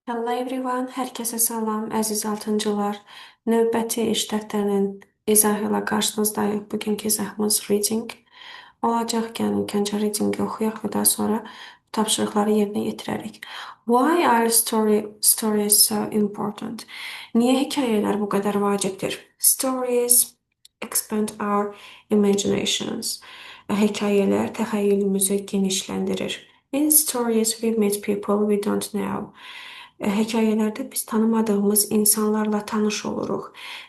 Hello everyone, hər kəsə salam, əziz altıncılar. Növbəti iş dəftərinin izahı ilə qarşınızdayıq. Bugünkü izahımız reading olacaq. Yəni ilk öncə readingi oxuyaq və daha sonra tapşırıqları yerinə yetirərik. Why are stories so important? Niyə hekayələr bu qədər vacibdir? Stories expand our imaginations. Hekayələr təxəyyülümüzü genişləndirir. In stories we meet people we don't know. Hekayələrdə biz tanımadığımız insanlarla tanış oluruq.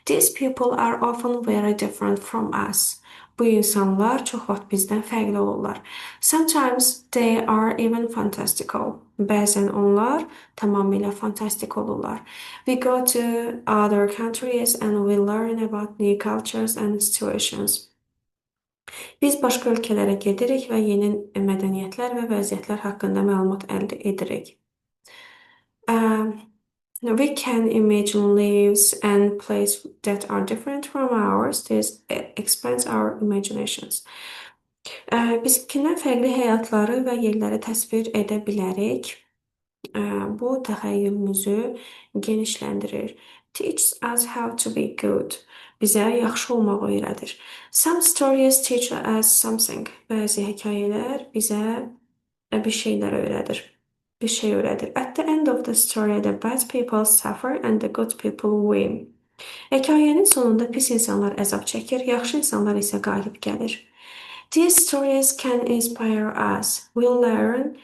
These people are often very different from us. Bu insanlar çox vaxt bizdən fərqli olurlar. Sometimes they are even fantastical. Bəzən onlar tamamilə fantastik olurlar. We go to other countries and we learn about new cultures and situations. Biz başqa ölkələrə gedirik və yeni mədəniyyətlər və vəziyyətlər haqqında məlumat əldə edirik. We can imagine lives and places that are different from ours. This expands our imaginations. Bizimkindən fərqli həyatları və yerləri təsvir edə bilərik. Bu təxəyyülümüzü genişləndirir. Teaches us how to be good. Bizə yaxşı olmağı öyrədir. Some stories teach us something. Bəzi hekayələr bizə bir şeylər öyrədir. Bir şey öyrədir. At the end of the story, the bad people suffer and the good people win. Hekayənin sonunda pis insanlar əzab çəkir, yaxşı insanlar isə qalib gəlir. These stories can inspire us. We learn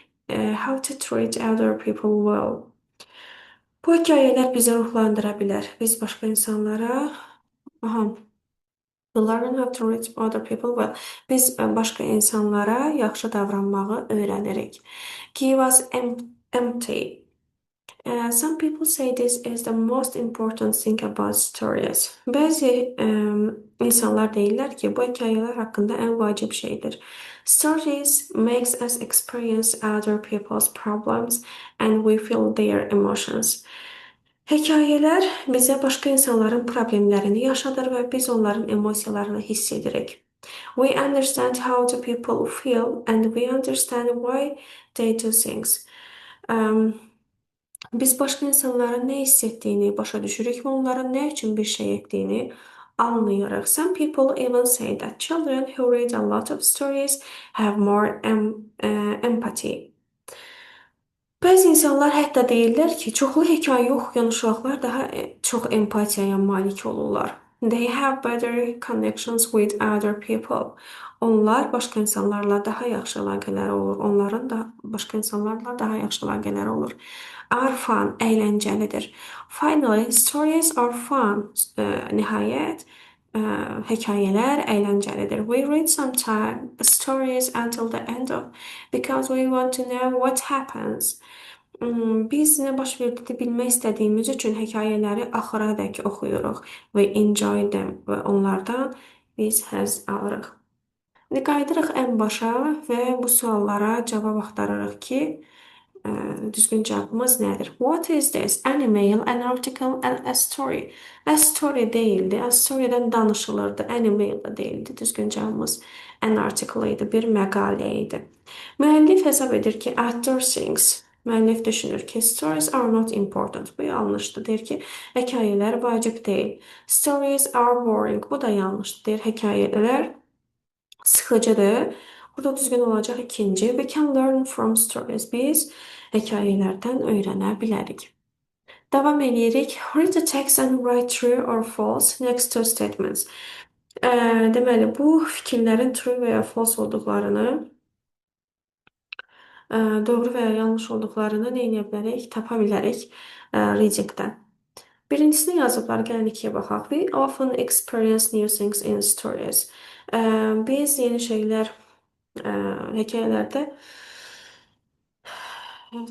how to treat other people well. Bu hekayələr bizi ruhlandıra bilər. Biz başqa insanlara, aha, we learn how to treat other people well. Biz başqa insanlara yaxşı davranmağı öyrənirik. Give us empathy. Some people say this is the most important thing about stories. Bəzi insanlar deyirlər ki, bu hekayələr haqqında ən vacib şeydir. Stories makes us experience other people's problems and we feel their emotions. Hekayələr bizə başqa insanların problemlərini yaşadır və biz onların emosiyalarını hiss edirik. We understand how the people feel and we understand why they do things. Biz başqa insanların nə hiss etdiyini başa düşürük və onların nə üçün bir şey etdiyini anlayırıq. Some people even say that children who read a lot of stories have more empathy. Bəzi insanlar hətta deyirlər ki, çoxlu hekayə oxuyan uşaqlar daha çox empatiyaya malik olurlar. They have better connections with other people. Onlar başqa insanlarla daha yaxşı əlaqələri olur. Onların da başqa insanlarla daha yaxşı əlaqələri olur. Are fun, əyləncəlidir. Finally, stories are fun. Nihayət, hekayələr əyləncəlidir. We read sometimes stories until the end of because we want to know what happens. Biz nə baş verdiyini bilmək istədiyimiz üçün hekayələri axıradək oxuyuruq. We enjoy them və onlardan biz həzz alırıq. İndi qayıdırıq ən başa və bu suallara cavab axtarırıq ki, düzgün cavabımız nədir? What is this? An email, an article, and a story. A story deyildi. A story'dən danışılırdı. An email da deyildi. Düzgün cavabımız an article idi. Bir məqalə idi. Müəllif hesab edir ki, author thinks. Müəllif düşünür ki, stories are not important. Bu yanlışdır. Deyir ki, hekayələr vacib deyil. Stories are boring. Bu da yanlışdır. Deyir, hekayələr sıxıcıdır. Burada düzgün olacaq ikinci. We can learn from stories. Biz hekayələrdən öyrənə bilərik. Davam edirik. Read the text and write true or false next to statements. Deməli, bu fikirlərin true və ya false olduqlarını, doğru və ya yanlış olduqlarını nə edə bilərik? Tapa bilərik readingdən. Birincisini yazıblar, gəlin ikiyə baxaq. We often experience new things in stories. Biz yeni şeylər hekayələrdə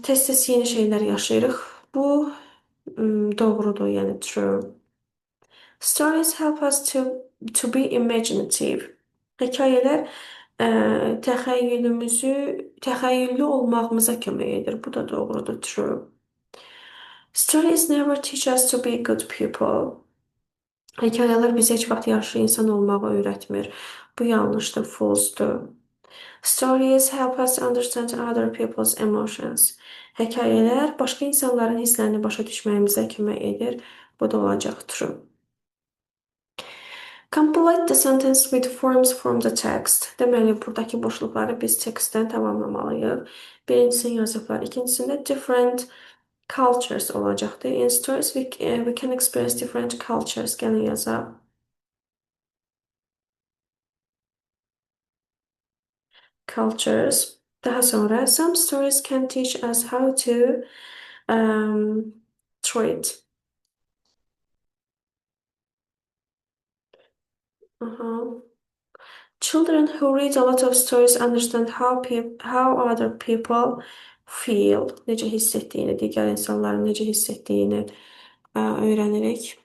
tez-tez yeni şeylər yaşayırıq. Bu doğrudur, yəni true. Stories help us to be imaginative. Hekayələr təxəyyüllü olmağımıza kömək edir. Bu da doğrudur, true. Stories never teach us to be good people. Hekayələr bizə heç vaxt yaxşı insan olmağı öyrətmir. Bu yanlışdır, false'dur. Stories help us understand other people's emotions. Hekayələr başqa insanların hisslərini başa düşməyimizə kömək edir. Bu da olacaq true. Complete the sentence with forms from the text. Deməli, buradakı boşluqları biz tekstdən tamamlamalıyıq. Birincisini yazıblar. İkincisində different cultures olacaqdır. In stories we can experience different cultures. Gəlin yazaq. Cultures. Daha sonra some stories can teach us how to treat. Aha. Children who read a lot of stories understand how other people feel. Necə hiss etdiyini, digər insanların necə hiss etdiyini öyrənirik.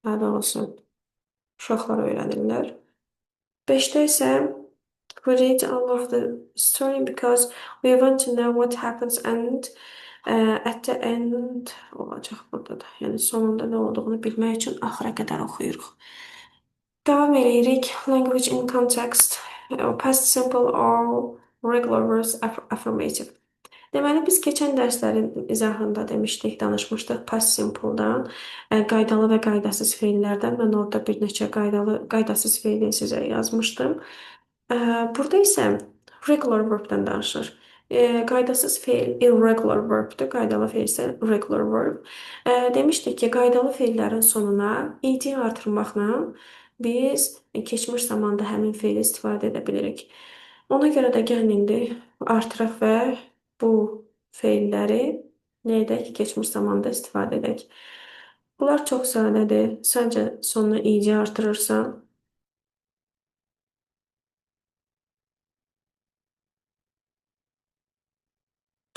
Daha doğrusu, uşaqlar öyrənirlər. 5-də isə we read all of the story because we want to know what happens and at the end olacaq burada da. Yəni sonunda nə olduğunu bilmək üçün axıra qədər oxuyuruq. Davam eləyirik. Language in context, past simple or regular verbs affirmative. Deməli, biz keçən dərslərin izahında demişdik, danışmışdıq past simple-dan, qaydalı və qaydasız feillərdən. Mən orada bir neçə qaydalı, qaydasız feili sizə yazmışdım. Burada isə regular verbdən danışır. Qaydasız feil irregular verbdir, qaydalı feil isə regular verb. Demişdik ki, qaydalı feillərin sonuna ed artırmaqla biz keçmiş zamanda həmin feili istifadə edə bilirik. Ona görə də gəlin indi artıraq və bu feilləri nə edək? Keçmiş zamanda istifadə edək. Bunlar çox sadədir. Sadəcə sonuna ed artırırsan.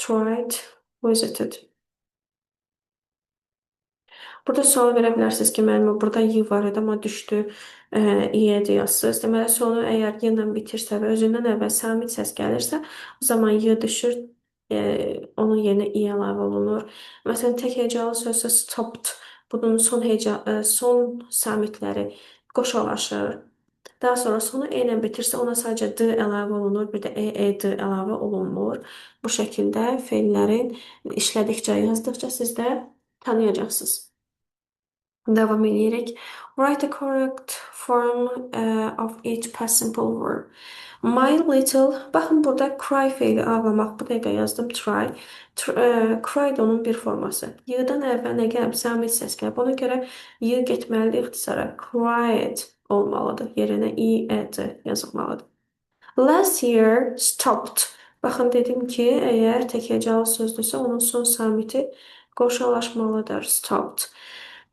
Tried, visited. Burada sual verə bilərsiniz ki, müəllimə, burada y var idi, amma düşdü, i-yə deyəsiniz. Deməli, sonu əgər y ilə bitirsə və özündən əvvəl samit səs gəlirsə, o zaman y düşür, onun yerinə i əlavə olunur. Məsələn, tək hecalı sözsə stopped, bunun son samitləri qoşalaşır. Daha sonra sonu e ilə bitirsə, ona sadəcə d əlavə olunur, bir də e, e, d əlavə olunmur. Bu şəkildə feillərin işlədikcə, yazdıqca siz də tanıyacaqsınız. Davam edirik. Write the correct form of each past simple verb. My little, baxın burada cry feili ağlamaq. Bu dəqiqə yazdım try. Cry da onun bir forması. Y-dan əvvəl nə gəlib? Samit səs gəlib. Ona görə Y getməlidir ixtisara. Cried olmalıdır. Yerinə I, E, D yazılmalıdır. Last year stopped. Baxın dedim ki, əgər tək hecalı sözdürsə, onun son samiti qoşalaşmalıdır. Stopped.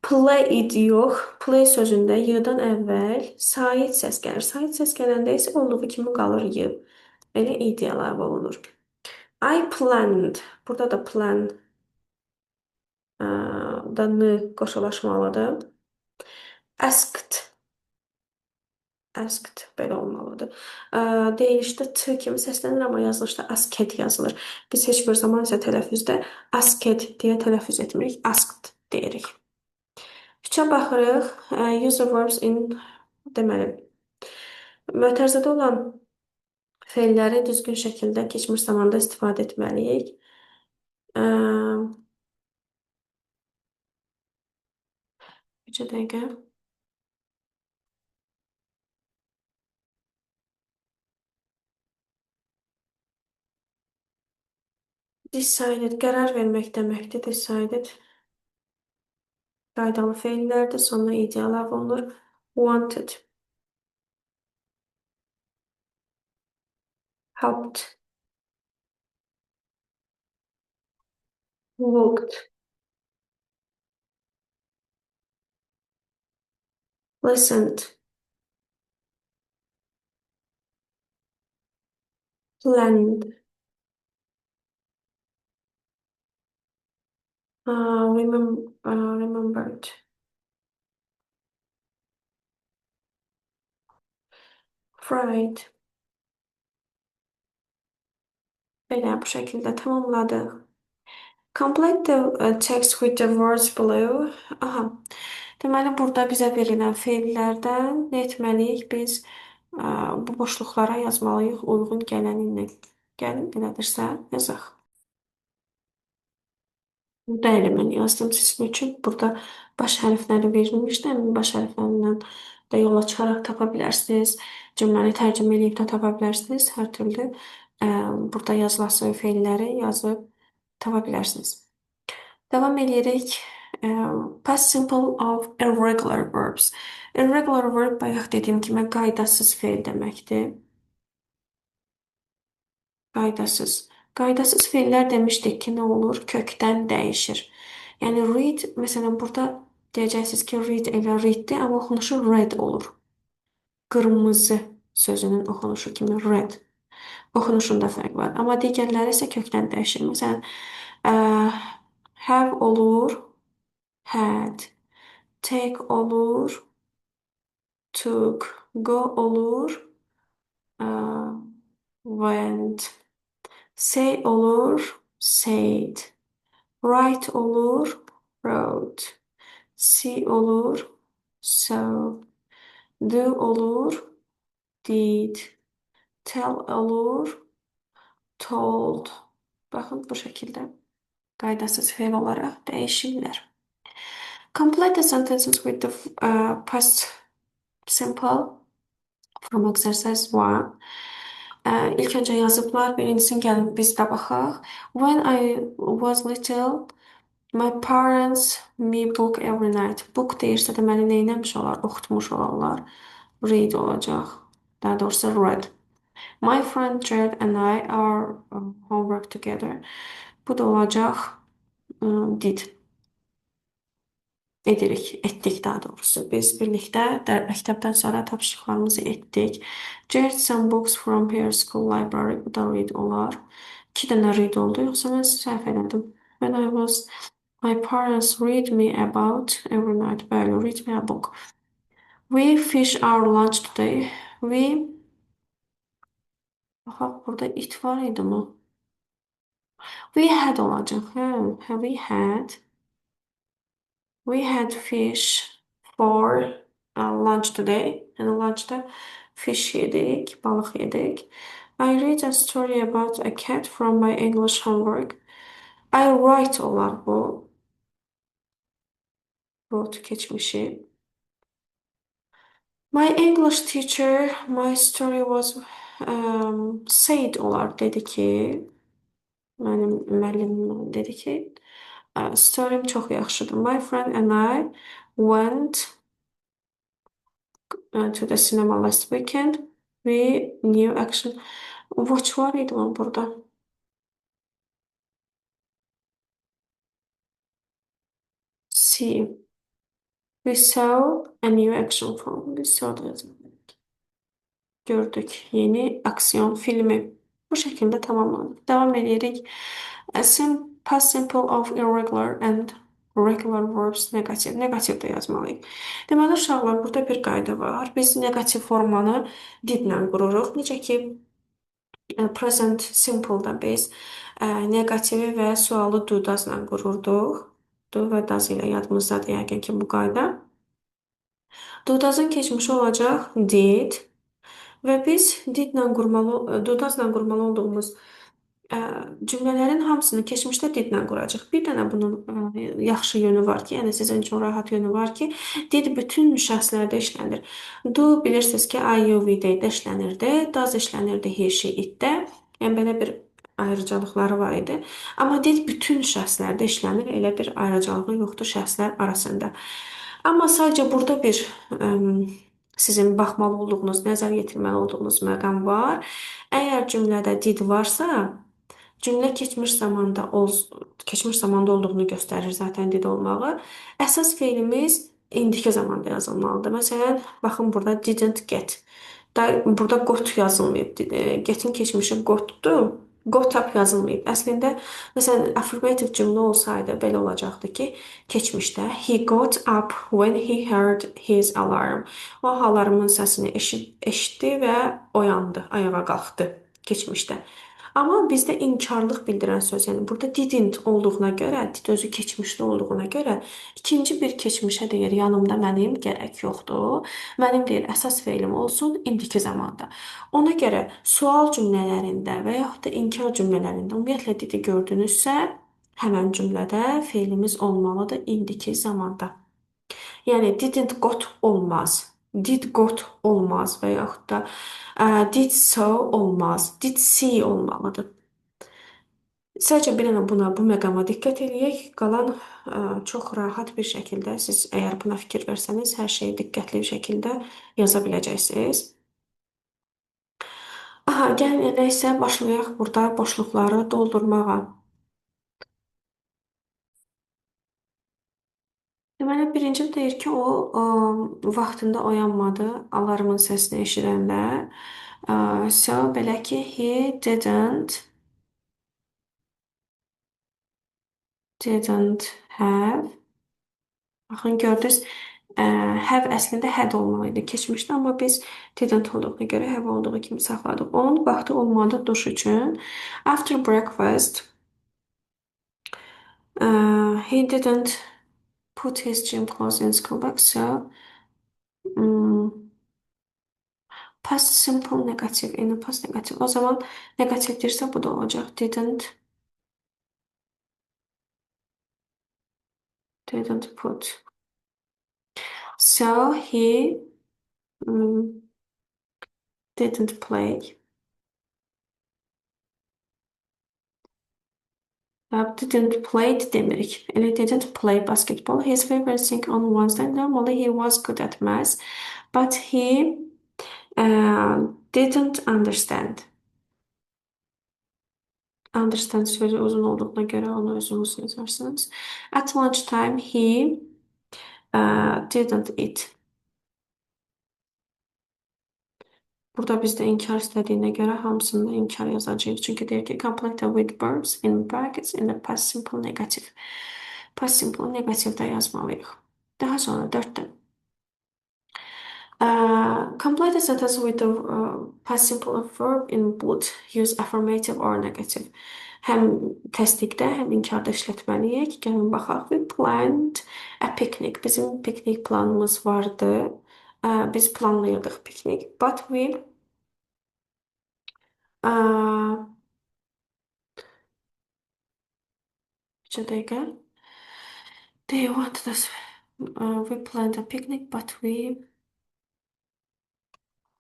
Played yox. Play sözündə Y-dan əvvəl sait səs gəlir. Sait səs gələndə isə olduğu kimi qalır Y. Elə id əlavə olunur. I planned. Burada da plan da N qoşalaşmalıdır. Asked. Asked belə olmalıdır. Deyilişdə T kimi səslənir, amma yazılışda asked yazılır. Biz heç bir zaman isə tələffüzdə asked deyə tələffüz etmirik, asked deyirik. 3-ə baxırıq. Use the verbs in, deməli, mötərizədə olan feilləri düzgün şəkildə keçmiş zamanda istifadə etməliyik. 3 dəqiqə. Decided, qərar vermək deməkdir. Decided. Qaydalı feillərdir. Sonuna ed əlavə olunur. Wanted. Helped. Looked. Listened. Planned. Remembered. Fried. Belə bu şəkildə tamamladıq. Complete the text with the words below. Aha. Deməli, burada bizə verilən feillərdən nə etməliyik? Biz Bu boşluqlara yazmalıyıq uyğun gələni. Gəlin, elədirsə yazaq. Burada elə mən yazdım sizin üçün. Burada baş hərfləri verilmişdi. Həmin baş hərflərindən də yola çıxaraq tapa bilərsiniz. Cümləni tərcümə edib də tapa bilərsiniz. Hər türlü burada yazılası feilləri yazıb tapa bilərsiniz. Davam edirik. Past simple of irregular verbs. Irregular verb bayaq dediyim kimi qaydasız feil deməkdir. Qaydasız. Qaydasız feillər demişdik ki, nə olur? Kökdən dəyişir. Yəni read, məsələn, burada deyəcəksiniz ki, read elə readdir, amma oxunuşu red olur. Qırmızı sözünün oxunuşu kimi red. Oxunuşunda fərq var. Amma digərləri isə kökdən dəyişir. Məsələn, have olur, had. Take olur, took. Go olur, went. Say olur, said. Write olur, wrote. See olur, saw. Do olur, did. Tell olur, told. Baxın, bu şəkildə qaydasız feil olaraq dəyişirlər. Complete the sentences with the past simple from exercise 1. İlk öncə yazıblar. Birincisini gəlin biz də baxaq. When I was little, my parents me book every night. Book deyirsə deməli nə etmiş olar? Oxutmuş olarlar. Read olacaq. Daha doğrusu read. My friend Jared and I are homework together. Bu da olacaq did. Edirik, etdik daha doğrusu. Biz birlikdə məktəbdən sonra tapşırıqlarımızı etdik. Jared some books from her school library. Bu da read olar. 2 dənə read oldu. Yoxsa mən səhv elədim. When I was, my parents read me about every night. Bəli, read me a book. We fish our lunch today. We, baxaq, burada it var idi mi? We had olacaq. Hə, we had. We had fish for lunch today. Yəni lunchda fish yedik, balıq yedik. I read a story about a cat from my English homework. I write olar bu. Wrote keçmişi. My English teacher, my story was said olar. Dedi ki, mənim müəllimim dedi ki, story'm çox yaxşıdır. My friend and I went to the cinema last weekend. We new action. Watch var idi mı burada? See. We saw a new action film. We saw da yazmalıyıq. Gördük yeni aksiyon filmi. Bu şəkildə tamamladık. Devam edirik. Past simple of irregular and regular verbs negatif. Negativ də yazmalıyıq. Deməli, uşaqlar, burada bir qayda var. Biz negativ formanı didlə qururuq. Necə ki, present simple-da biz negativi və sualı do, does-la qururduq. Do və does ilə yadımızdadır yəqin ki, bu qayda. Do, does-ın keçmişi olacaq did və biz did-lə qurmalı, do, does-la qurmalı olduğumuz cümlələrin hamısını keçmişdə did-lə quracaq. Bir dənə bunun yaxşı yönü var ki, yəni sizin üçün rahat yönü var ki, did bütün şəxslərdə işlənir. Do bilirsiniz ki, I, you, we, they-də işlənirdi, does işlənirdi he, she, it-də. Yəni belə bir ayrıcalıqları var idi. Amma did bütün şəxslərdə işlənir, elə bir ayrıcalığı yoxdur şəxslər arasında. Amma sadəcə burada bir sizin baxmalı olduğunuz, nəzər yetirməli olduğunuz məqam var. Əgər cümlədə did varsa, cümlə keçmiş zamanda olduğunu göstərir zaten did olmağı. Əsas feilimiz indiki zamanda yazılmalıdır. Məsələn, baxın burada didn't get. Da, burada got yazılmayıb. Get'in keçmişi got'dur. Got up yazılmayıb. Əslində, məsələn, affirmative cümlə olsaydı belə olacaqdı ki, keçmişdə he got up when he heard his alarm. O alarmın səsini eşitdi və oyandı, ayağa qalxdı keçmişdə. Amma bizdə inkarlıq bildirən söz, yəni burada didn't olduğuna görə, did özü keçmişdə olduğuna görə ikinci bir keçmişə deyir, yanımda mənim gərək yoxdur. Mənim deyir, əsas feilim olsun indiki zamanda. Ona görə sual cümlələrində və yaxud da inkar cümlələrində ümumiyyətlə didi gördünüzsə, həmən cümlədə feilimiz olmalıdır indiki zamanda. Yəni didn't got olmaz. Did got olmaz və yaxud da did so olmaz. Did see olmalıdır. Sadəcə bir dənə buna, bu məqama diqqət eləyək. Qalan çox rahat bir şəkildə siz əgər buna fikir versəniz, hər şeyi diqqətli bir şəkildə yaza biləcəksiniz. Aha, gəlin elə isə başlayaq burada boşluqları doldurmağa. Deməli, birinci deyir ki, o, vaxtında oyanmadı alarmın səsini eşidəndə. So, belə ki, he didn't have. Baxın, gördünüz, have əslində had olmalıydı keçmişdə, amma biz didn't olduğuna görə have olduğu kimi saxladıq. Onun vaxtı olmadı duş üçün. After breakfast, he didn't put his gym clothes in school bag, so past simple negative, in past negative. O zaman negatifdirsə bu da olacaq. Didn't put. So he didn't play. Didn't play demirik. Elə didn't play basketball. His favorite thing on Wednesday. Normally he was good at maths, but he didn't understand. Understand sözü uzun olduğuna görə onu özünüz yazarsınız. At lunchtime he didn't eat. Burada bizdə inkar istədiyinə görə hamısında inkar yazacağıq. Çünki deyir ki, complete with verbs in brackets in the past simple negative. Past simple negativdə yazmalıyıq. Daha sonra 4-də. Complete the sentence with the past simple verb in would. Use affirmative or negative. Həm təsdiqdə, həm inkarda işlətməliyik. Gəlin baxaq. We planned a picnic. Bizim piknik planımız vardı. Biz planlayırdıq piknik. But we bir dəqiqə. They wanted us. We planned a picnic, but we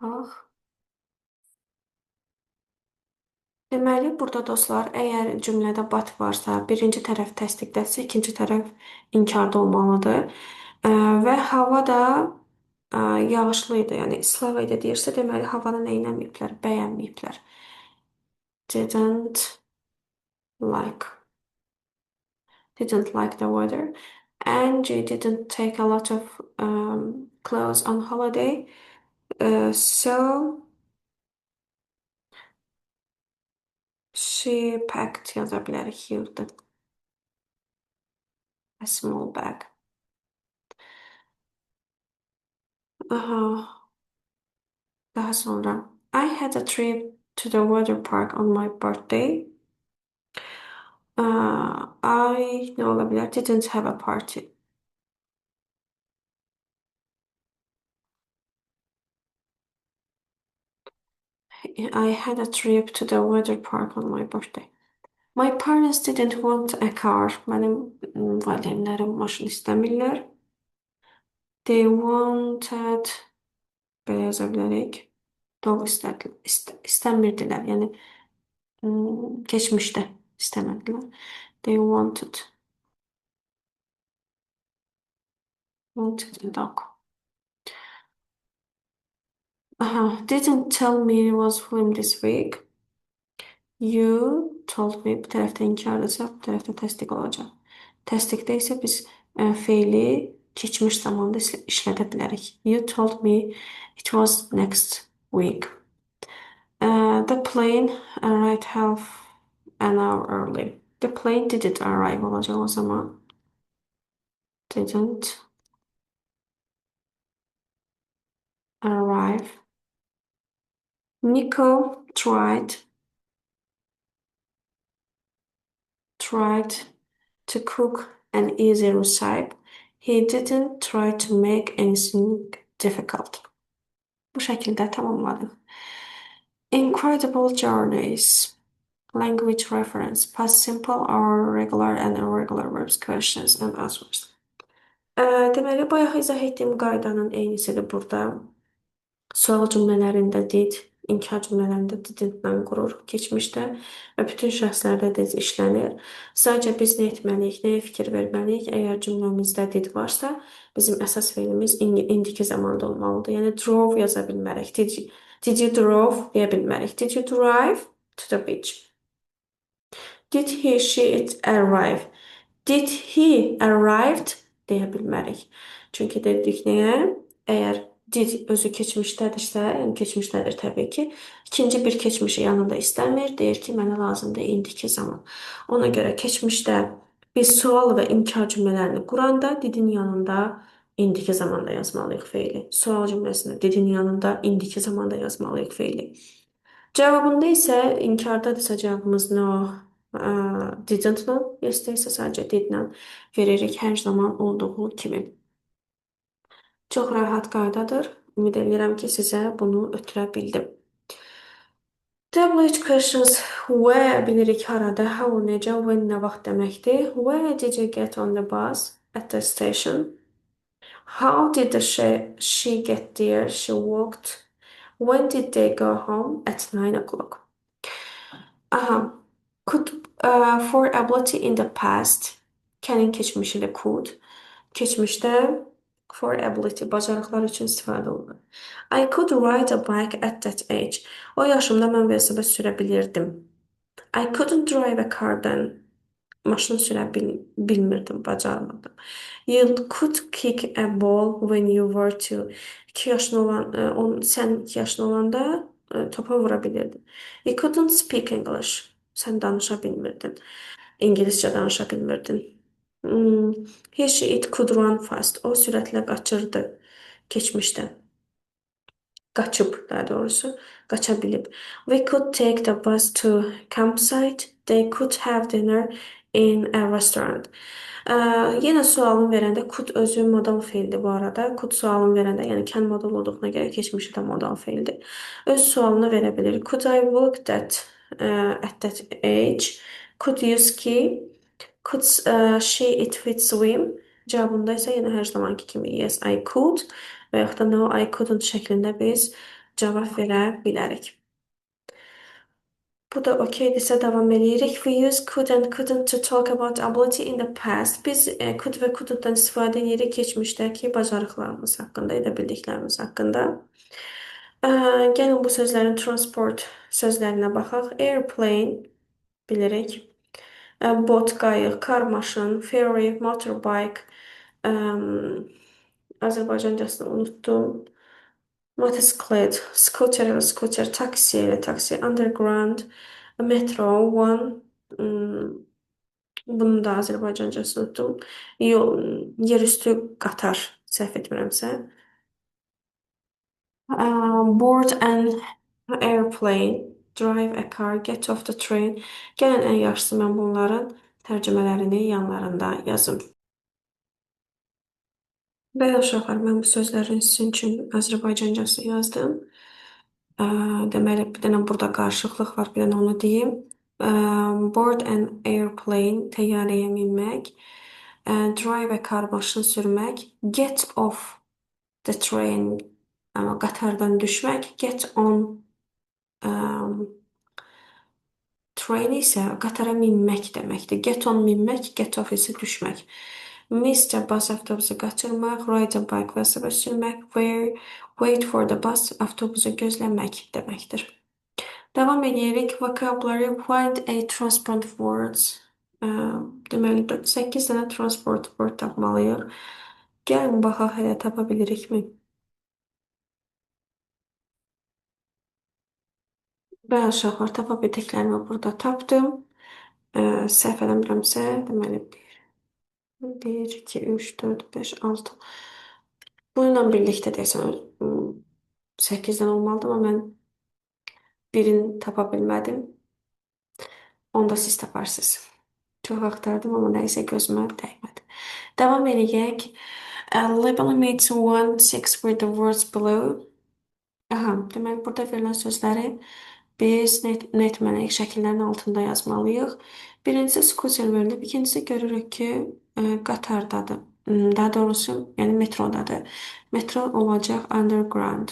Bax. Deməli, burada dostlar, əgər cümlədə but varsa, birinci tərəf təsdiqdədirsə, ikinci tərəf inkarda olmalıdır. Və hava da yağışlı idi, yəni islaq idi deyirsə, deməli, havanı nə eləməyiblər, bəyənməyiblər. Didn't like. Didn't like the weather. Angie didn't take a lot of clothes on holiday. So she packed yaza bilərik, yığdı. A small bag. Aha. Daha sonra I had a trip to the water park on my birthday. I nə ola bilər? Didn't have a party. I had a trip to the water park on my birthday. My parents didn't want a car. Mənim valideynlərim maşın istəmirlər. They wanted belə yaza bilərik. Dog istədilər, istəmirdilər. Yəni keçmişdə istəmədilər. They wanted a dog. Aha, didn't tell me it was film this week. You told me. Bu tərəfdə inkardırsa, bu tərəfdə təsdiq olacaq. Təsdiqdə isə biz feili keçmiş zamanda işlədə bilərik. You told me it was next week. The plane arrived half an hour early. The plane didn't arrive olacaq o zaman. Didn't arrive. Nico tried tried to cook an easy recipe. He didn't try to make anything difficult. Bu şəkildə tamamladıq. Incredible journeys. Language reference. Past simple or regular and irregular verbs, questions and answers. Deməli, bayaq izah etdiyim qaydanın eynisidir burada. Sual cümlələrində did, inkar cümlələrində didn't-lə qurur keçmişdə və bütün şəxslərdə did işlənir. Sadəcə biz nə etməliyik, nəyə fikir verməliyik? Əgər cümləmizdə did varsa, bizim əsas feilimiz indiki zamanda olmalıdır. Yəni drove yaza bilmərik. Did you drove deyə bilmərik. Did you drive to the beach? Did he, she, it arrive? Did he arrived deyə bilmərik. Çünki dedik nəyə? Əgər did özü keçmişdədirsə, yəni keçmişdədir təbii ki, ikinci bir keçmişi yanında istəmir, deyir ki, mənə lazımdır indiki zaman. Ona görə keçmişdə biz sual və inkar cümlələrini quranda didin yanında indiki zamanda yazmalıyıq feili. Sual cümləsində didin yanında indiki zamanda yazmalıyıq feili. Cavabında isə inkardadırsa cavabımız no, didn't-la, yes-də isə sadəcə did-lə veririk hər zaman olduğu kimi. Çox rahat qaydadır. Ümid edirəm ki, sizə bunu ötürə bildim. WH questions where bilirik harada, how necə, when nə vaxt deməkdir. Where did you get on the bus at the station? How did she get there? She walked. When did they go home? At 9 o'clock. Aha. Could for ability in the past. Can-in keçmişi ilə could. Keçmişdə for ability, bacarıqlar üçün istifadə olunur. I could ride a bike at that age. O yaşımda mən velosiped sürə bilirdim. I couldn't drive a car then. Maşın sürə bilmirdim, bacarmırdım. You could kick a ball when you were two. 2 yaşın olan, sən 2 yaşın olanda topa vura bilirdin. You couldn't speak English. Sən danışa bilmirdin. İngiliscə danışa bilmirdin. He, she, it could run fast. O sürətlə qaçırdı keçmişdə. Qaçıb, daha doğrusu. Qaça bilib. We could take the bus to campsite. They could have dinner in a restaurant. Yenə sualını verəndə could özü modal feildir bu arada. Could sualını verəndə, yəni can modal olduğuna görə keçmişdə də modal feildir. Öz sualını verə bilir. Could I walk at that age? Could you ski? Could she it with swim? Cavabında isə yenə hər zamanki kimi yes I could və yaxud da no I couldn't şəklində biz cavab verə bilərik. Bu da okeydirsə davam edirik. We use could and couldn't to talk about ability in the past. Biz could və couldn't-dan istifadə edirik keçmişdəki bacarıqlarımız haqqında, edə bildiklərimiz haqqında. Gəlin bu sözlərin transport sözlərinə baxaq. Airplane bilirik. Bot, qayıq, car, maşın, ferry, motorbike, Azərbaycancasını unutdum. Motosiklet, scooter elə scooter, taksi elə taksi, underground, metro, one, bunun da Azərbaycancasını unutdum. Yol, yerüstü qatar, səhv etmirəmsə. Board an airplane, drive a car, get off the train. Gəlin ən yaxşısı mən bunların tərcümələrini yanlarında yazım. Bəli uşaqlar, mən bu sözlərin sizin üçün Azərbaycancasını yazdım. Deməli, bir dənə burada qarışıqlıq var, bir dənə onu deyim. Board an airplane, təyyarəyə minmək. Drive a car, maşın sürmək. Get off the train, amma qatardan düşmək. Get on train isə qatara minmək deməkdir. Get on minmək, get off isə düşmək. Miss the bus avtobusu qaçırmaq, ride a bike velosiped sürmək, wait for the bus avtobusu gözləmək deməkdir. Davam edirik. Vocabulary, find a transport words. Deməli, 8 dənə transport word tapmalıyıq. Gəlin baxaq hələ tapa bilirikmi? Bəli, uşaqlar, tapa bildiklərimi burada tapdım. Səhv eləmirəmsə, deməli, 1, 2, 3, 4, 5, 6. Bununla birlikdə deyəsən 8 dənə olmalıdır, amma mən birini tapa bilmədim. Onu da siz taparsınız. Çox axtardım, amma nəysə gözümə dəymədi. Davam eləyək. Label image 1, 6 with the words below. Aha, deməli, burada verilən sözləri biz nə etməliyik? Şəkillərin altında yazmalıyıq. Birincisi scooter verilib, ikincisi görürük ki, qatardadır. Daha doğrusu, yəni metrodadır. Metro olacaq underground.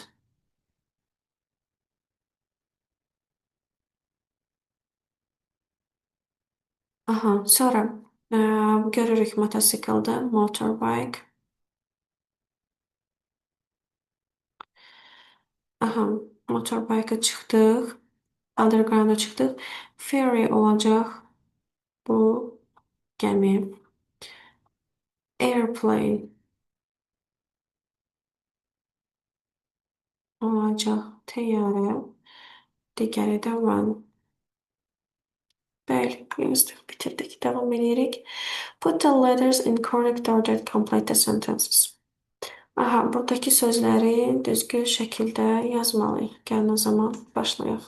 Aha, sonra görürük motosiklidir, motorbike. Aha, motorbike'a çıxdıq. Underground'a çıxdıq. Ferry olacaq bu gəmi. Airplane olacaq təyyarə. Digəri də one. Bəli, yazdıq, bitirdik. Davam edirik. Put the letters in correct order to complete the sentences. Aha, buradakı sözləri düzgün şəkildə yazmalıyıq. Gəlin o zaman başlayaq.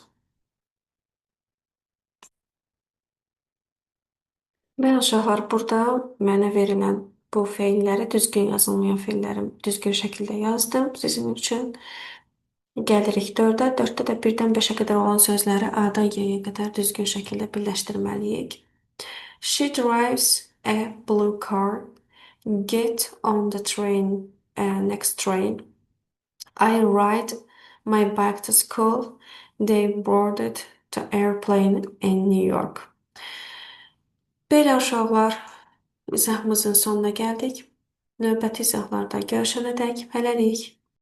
Bəli, uşaqlar, burada mənə verilən bu feilləri, düzgün yazılmayan feilləri düzgün şəkildə yazdım sizin üçün. Gəlirik 4-ə. 4-də də 1-dən 5-ə qədər olan sözləri A-dan Y-yə qədər düzgün şəkildə birləşdirməliyik. She drives a blue car. Get on the train, next train. I ride my bike to school. They boarded the airplane in New York. Belə uşaqlar, izahımızın sonuna gəldik. Növbəti izahlarda görüşənə dək hələlik.